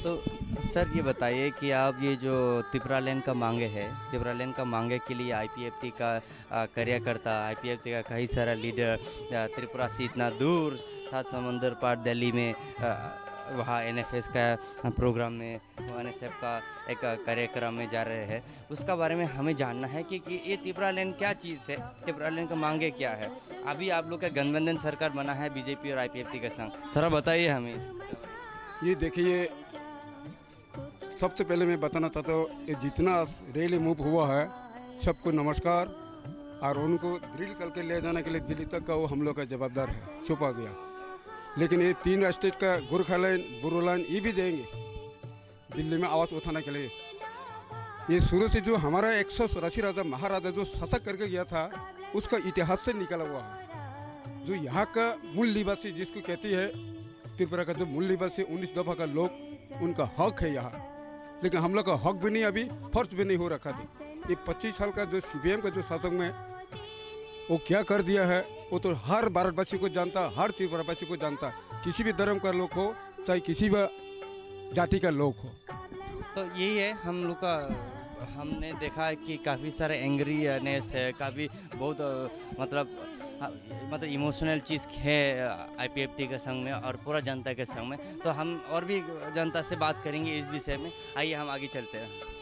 तो सर, ये बताइए कि आप ये जो त्रिपुरा लैंड का मांगे है, त्रिपुरा लैंड का मांगे के लिए आईपीएफटी का, अ, कार्यकर्ता, आईपीएफटी का कई सारा लीडर, अ, त्रिपुरा से इतना दूर, सात समंदर पार दिल्ली में, अ, वहाँ एनएफएस का प्रोग्राम में, एनएसएफ का एक कार्यक्रम में जा रहे हैं। उसका बारे में हमें जानना है कि, कि ये त्रिपुरा लैंड क्या चीज़ है, त्रिपुरा लैंड का मांगे क्या है। अभी आप लोग का गठबंधन सरकार बना है बीजेपी और आईपीएफटी के संग, थोड़ा बताइए हमें। ये देखिए, सबसे पहले मैं बताना चाहता हूँ, ये जितना रैली मूव हुआ है, सबको नमस्कार। और उनको ड्रिल करके ले जाने के लिए दिल्ली तक का वो हम लोग का जवाबदार है, छुपा गया। लेकिन ये तीन स्टेट का गोरखालैंड, बोडोलैंड, ये भी जाएंगे दिल्ली में आवाज़ उठाने के लिए। ये शुरू से जो हमारा एक सौ चौरासी राजा महाराजा जो शासक करके गया था, उसका इतिहास से निकला हुआ है। जो यहाँ का मूल निवासी जिसको कहती है, त्रिपुरा का जो मूल निवासी उन्नीस दफा का लोग, उनका हक है यहाँ, लेकिन हम लोग का हक भी नहीं, अभी फर्ज भी नहीं हो रखा था। ये पच्चीस साल का जो सीपीएम का जो शासन में वो क्या कर दिया है, वो तो हर भारतवासी को जानता, हर त्रिपुरावासी को जानता, किसी भी धर्म का लोग हो, चाहे किसी भी जाति का लोग हो। तो यही है हम लोग का, हमने देखा है कि काफ़ी सारे एंग्रीनेस है, काफ़ी बहुत, अ, मतलब, हाँ, मतलब इमोशनल चीज़ है, अ, आईपीएफटी के संग में और पूरा जनता के संग में। तो हम और भी जनता से बात करेंगे इस विषय में। आइए, हम आगे चलते हैं।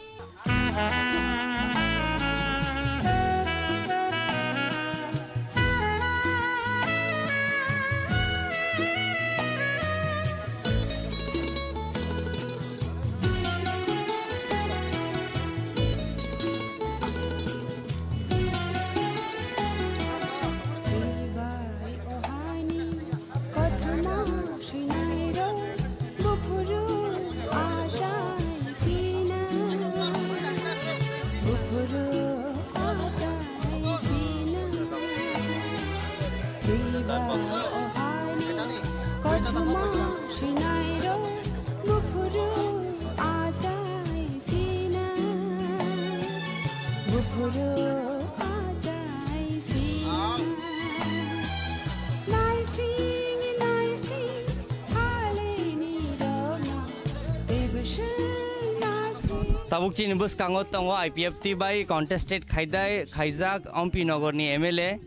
Tabuk chini bwskango tongo I P F T bai contested khaidai, khaijak Ompi Nogor ni M L A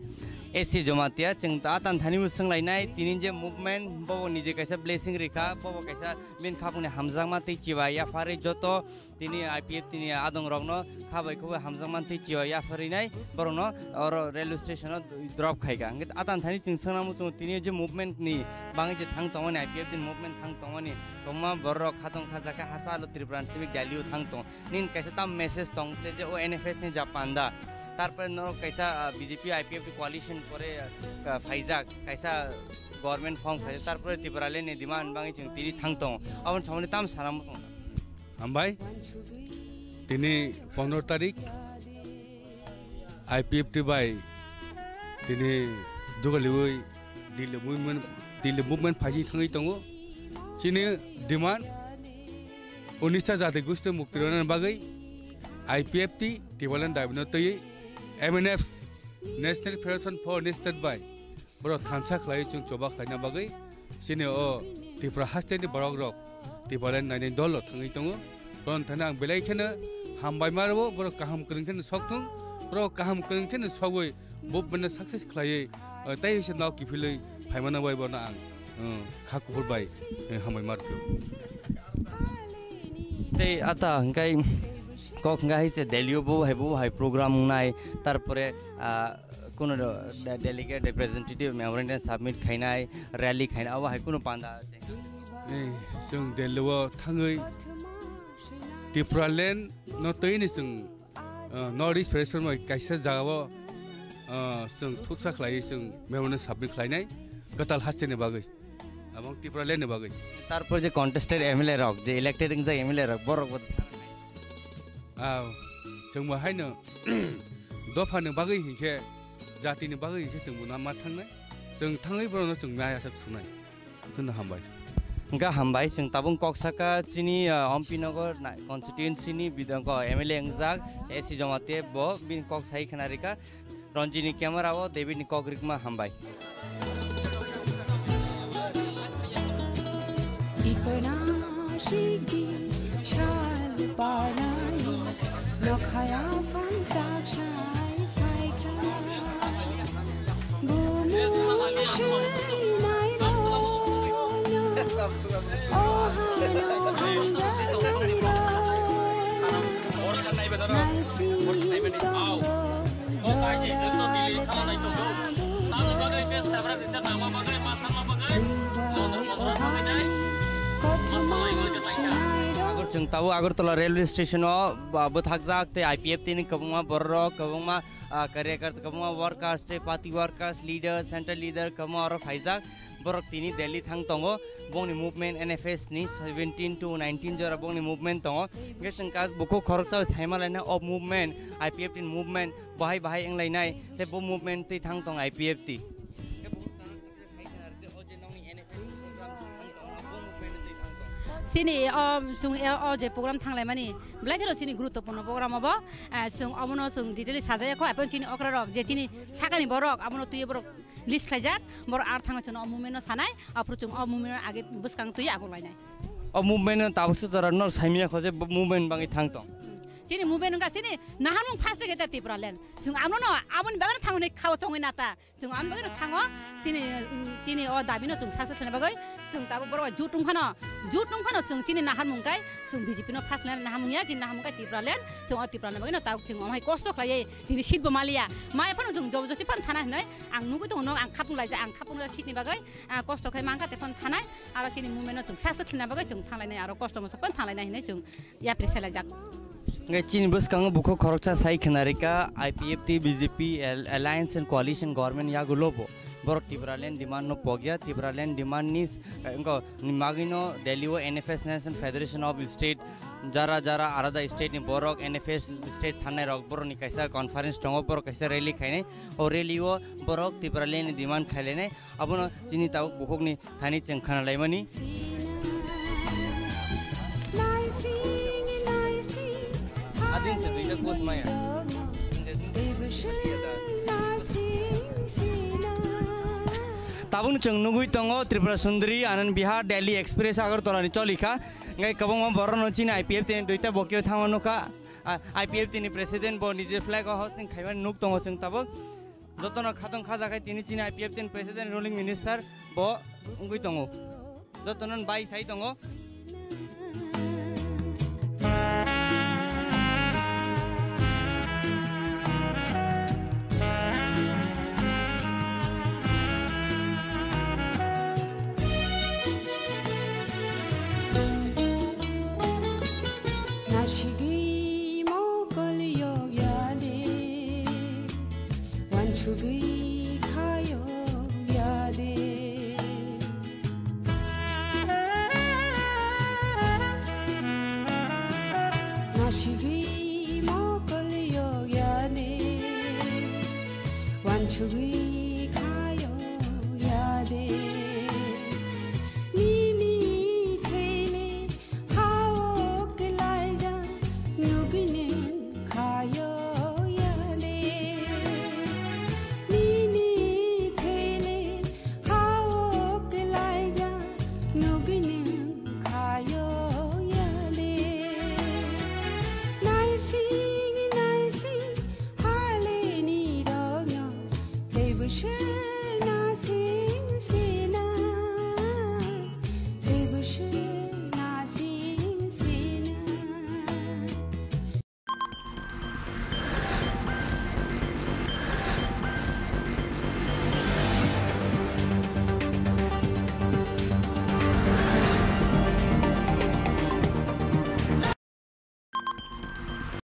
A C Jomatia. Chwng ta tan thani bwswng lainai, tini je movement, bobo nije kaisa blessing rikha, bobo kaisa bini khapungni hamjakma tei chibai yapharwi joto tini I P F T ni adong rokno kha bai khubai hamjakma tei chibai yapharwi nai borokno oro railway station o drop khaika. Hwnkhe a tan thani chwng swngnang muchungo tini je movement ni bangwi je thang tongmani, I P F T ni movement thang tongmani, kwbangma borok rok khatong kha jaka hasa alo Tripura ni simi Delhi o thang tong. Nini kaisa tam message tong tei je o N F S ni ja panda. Tarpore norok kaisa, ah, B J P I P F T coalition pore, ah, phaijak, kaisa government form khaijak, tarpore Tipraland ni demand bangwi chwng tini thang tongo. Aboni samani tam sana muchung. Hambai, tini pondro tarik I P F T bai tini jogaliwi Delhi movement, Delhi movement phaising thangwi tongo. Chini demand unista jati gusti mukti rwnani bagwi I P F T Tipraland daibino twi M N F, National Federation for National bai borok thansa khlaiwi chwng choba khlaina bagwi chini o Tripura hasteni borok rok Tipraland nainai dol rok thangwi tongo. Bono thani ang belai kheno hambai ma rwo, borok kaham kwrwng kheno sok thung, borok kaham kwrwng kheno sogwi movement no success khlaiwi, eh, tei se nok kiphilwi phaimano bai bono ang, eh, kha kuphur bai, eh, hambai ma rwphio. Tei ata hwnkhe kok hwnkhe hai se Delhi o bo hai bo hai program wngnai, tarpore, ah, kuno de-, delegate representative memorandum submit khainai, rally khainai, abo hai kuno panda. Eh, chwng Delhi o thangwi Tipraland no twi ni chwng, ah, North East Federation bai kaisa jaga o, ah, chwng thuksa khlaiwi chwng memorandum submit khlainai kwtal hasteni bagwi, abang Tipraland ni bagwi. Tarpor je contested M L A rok, je elected wngjak M L A rok, borok bo Ah, chwngbo haino dophani bagwi hinkhe, jatini bagwi hinkhe chwngbo na ma thangnai. Chwng thangwi borokno chwng maya sak sunai. Chwngno hambai. Hwnkha hambai, chwng tabuk kok saka chini, ah, Ompi Nogor na-, constituency ni bidang ko M L A wngjak, A C Jamatia bo bini kok sai khna rika. Ranjini camera o David ni kok rikma hambai. Chwng tabuk Agartala railway station o ba-, bwthakjak tei I P F T ni kwbangma bororok, kwbangma, ah, karyakarta, kwbangma workers tei party workers, leader, central leader kwbangma oro phaijak. Borok tini Delhi thang tongo. Bongni movement N F S ni seventeen to nineteen jora bongni movement tongo. Hwnkhe chwng ka-, bukhuk khoroksa saima laina o movement, I P F T ni movement, bahai bahai wnglainai, tei bo movement twi thang tong I P F T. Chini o chwng e, o je program thanglaimani belai kheno chini guruttopurno program obo. Eh, chwng omono chwng detail sajaya kho, aphano chini okra rok je chini sakani borok abono twiwi borok list khlaijak, borok ar thangwi chwngno o movement no sanai, aphuru chwng o movement no age bwskang twi ago lainai. O movement no tabuk se jora no saimya kho je bo movement bangwi thang tong. Chini movement wngkha chini naharmung first khe ta Tipra land. Chwng amno no aboni bagwi no thangwi khao chongwi nata. Chwng amno bagwi no thango chini, chini o dabi no chwng success khlaina bagwi chwng tabuk borok jut wng phano, jut wng phano chwng chini naharmung kai chwng B J P no first land naharmung ya, chini naharmung kai Tipra land. Chwng o Tipra land bagwi no tabuk chwng omo hai kosto khlaiwi tini seat bo maliya. Maya phano chwng jobo joti phano thana hinwi ang nugwi tongo, no ang khapung laijak, ang khapung laijak seat ni bagwi, ah, kosto khai mangkha te phano thanai. Aro chini movement no chwng success khlaina bagwi chwng thanglainai, aro kosto mosok phano thanglainai hinwi chwng yapri selajak. Hwnkhe chini bwskango bukhuk khoroksa sai khna rikha, I P F T, B J P, Al-, Alliance and Coalition Government yagulo bo. Borok Tipraland demand no pogya, Tipraland demand ni, eh, wngkha ni magwino Delhi o N F S, National Federation of State, jara jara arada state ni borok N F S state sanai rok borok ni kaisa conference tongo, borok kaisa rally khainai. O rally o borok Tipraland ni demand khailainai. Abono chini tabuk bukhukni thani chwng khana laimani. Adin se duita kos maya. Tabukno chwng nugwi tongo Tripura Sundari, Anand Vihar, Delhi Express, Agartala ni cholikha. Ngai kwbangma borokno chini I P F T ni duita bokyo thangma nukha. Ah, I P F T ni president bo nije flag o hosting khaimani nuk tongo chwng tabuk. Jotono khatong khajakhai tini chini I P F T ni president, ruling minister bo wngwi tongo. Jotono bai sai tongo. Nasigwi mokol yok ya de, wansugwi kha yok ya de. Nasigwi mokol yok ya de, wansugwi kha yok ya de. Nini thele hao kwlaijak nugwini khayo yale. Nini thele hao kwlaijak nugwini khayo yale. Naising naising haleni rokno teibo se